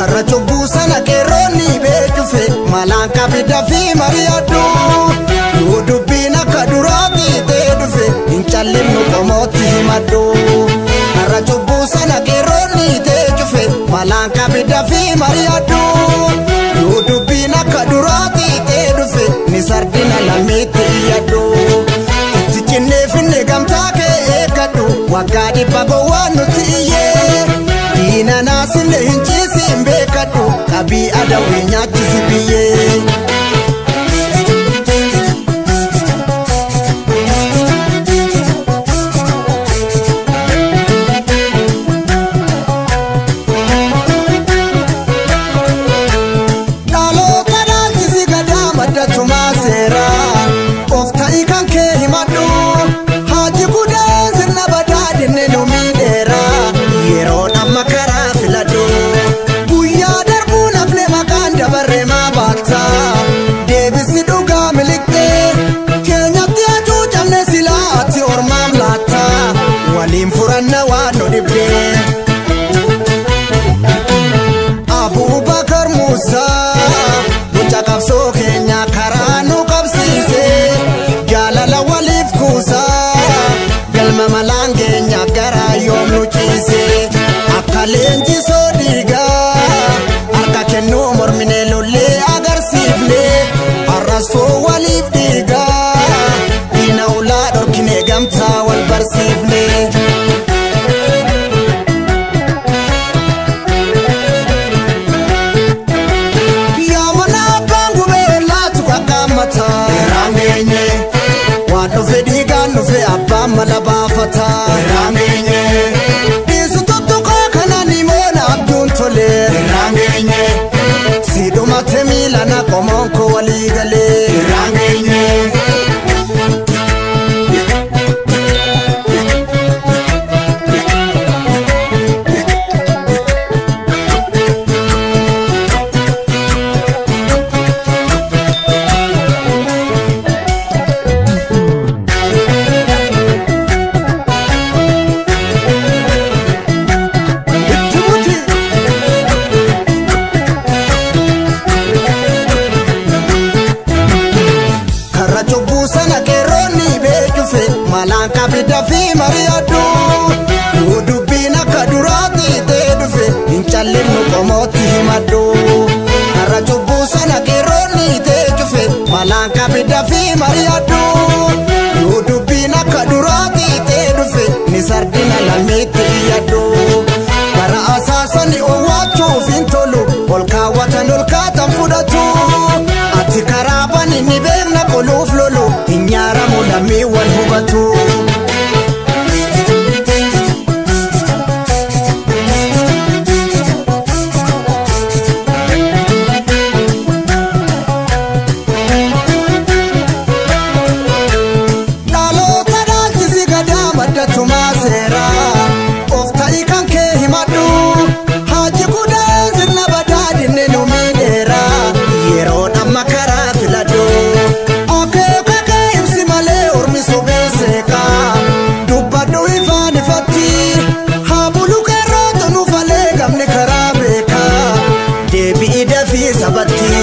Karra cubbuu sana qeerroonni beekufe malaan qabida fi mari'adhu. Yoo dubbiin akka duraatti ta'e dhufe hin callinnu qomootti himadhu. Karra cubbuu sana qeerroonni beekufe malaan qabida fi mari'adhu. Yoo dubbiin akka duraatti ta'e dhufe ni sardina lammiitti iyyadhu. Itti cinnee finne gamtaa kee eeggadhu waggaa dhibba gowwaan nuti iyyee. Diina naasinne hin ciisiin beekadhu qabii adawwii nyaachisi biyyee. Dhaloota dhaalchisi gadaa madda tumaa seeraa of ta'ii kan kee himadhu haaji gudaan sirna badaa dinne nu miidheera yeroon amma karaa filadhu guyyaa darbuu nafne maqaan dabarree maa baata deebisi dhugaa miliqxee keenyatti hacuucamne silaa ati ormaam laata waliin furanna waan nu dhibdee. Abubakar Musa mucaa qabsoo keenya karaa nu qabsiise jaalala waliif kuusaa galma malaan keenya garaa yoom nu ciise akka leenjisoo dhiigaa harka kennuu mormine lollee agarsiifne har'asfoo waliif dhiigaa diina ulaa dhorkine gamtaa wal barsiifne. Waan dhufe dhiigaan dhufe abbaan mala baafata. Dhiisu tuttuqaa kanaan himoona abjuun tole. Si dhumate miilana qomoon koo walii galee. Itti buti. Karra cubbuu sana qeerroonni beekufe malaan qabida fi mari'adhu. Yoo dubbiin akka duraatti ta'e dhufe hin callinnu qomootti himadhu. Karra cubbuu sana qeerroonni beekufe malaan qabida fi mari'adhu. Yoo dubbiin akka duraatti ta'e dhufe ni sardina lammiitti iyyadhu. Bara asaasani owwaachuuf hin tolu ol kaawwatan ol kaatan fudhatu. Ati karaa bani ni beekna qoluuf lolu hin nyaaramu lammii wal hubatu. Dhaloota dhaalchisi gadaa madda tumaa seeraa of ta'ii kan kee himadhu haaji gudaan sirna badaa dinne nu miidheera yeroon amma karaa filadhu akeeka kee ibsi malee ormi sobee seeqaa dubbadhu ifaan ifatti haa bulu qeerrootu nu falee gamni karaa beekaa deebi'i dafii sabatti.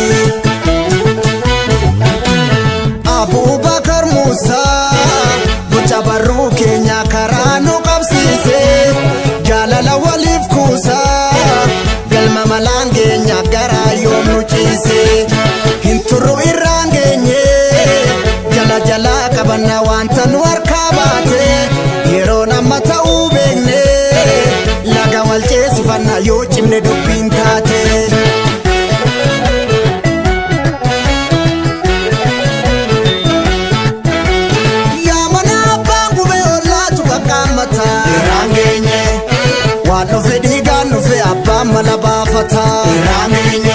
Abubakar Musa mucaa barruu keenya karaa nu qabsiise jaalala waliif kuusaa galma malaan keenya garaa yoom nu ciise hin turru irraan geenye jala jalaa qabanna wanta nu harkaa baate yeroon amma ta'uu beekne laga wal ceesifanna yoo cimne dubbiin taate. Yaa mana abbaan gubee ollaatu qaqqaammata. Irraan geenye. Waan dhufe dhiigaan dhufe abbaan mala baafata. Irraan geenye.